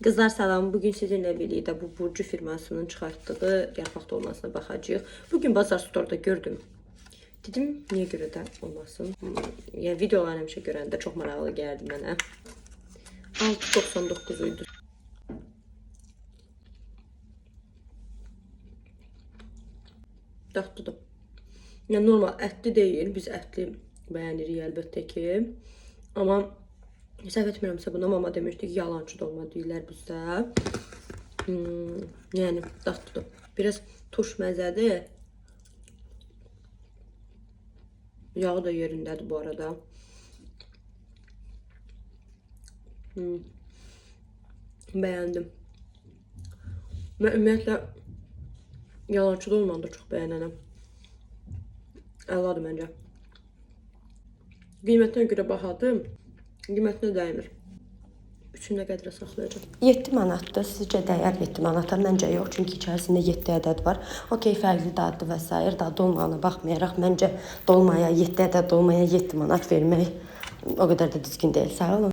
Qızlar salam. Bugün sizinlə birlikdə bu Burcu firmasının çıxartdığı yarpaq dolmasına baxacağıq. Bugün Bazar Store-da gördüm. Dedim, niyə görə də olmasın. Yəni videoları həmişə görəndə çox maraqlı gəldi mənə. 6.99 idi. Dadlıdır. Yəni normal ətli deyil. Biz ətli bəyənirik əlbəttə ki. Amma səhv etmirəmsə buna mama demişdi ki, yalançı dolma deyirlər bizdə. Yəni dadlıdır. Biraz turş məzədir. Yağı da yerindədir bu arada. Hmm. Bəyəndim. Mən ümumiyyətlə yalançı dolmanı da çox bəyənənəm. Əladır məncə. Qiymətinə görə bahadır, qiymətinə dəymir. Üçün nə qədərə saxlayacağam. 7 manatdır. Sizcə dəyər 7 manata? Məncə yox, çünki içərisində 7 ədəd var. Okey, fərqli dadlı və sair, dadlı olmağına baxmayaraq məncə dolmaya 7 ədəd dolmaya 7 manat vermək o qədər də düzgün deyil. Sağ olun.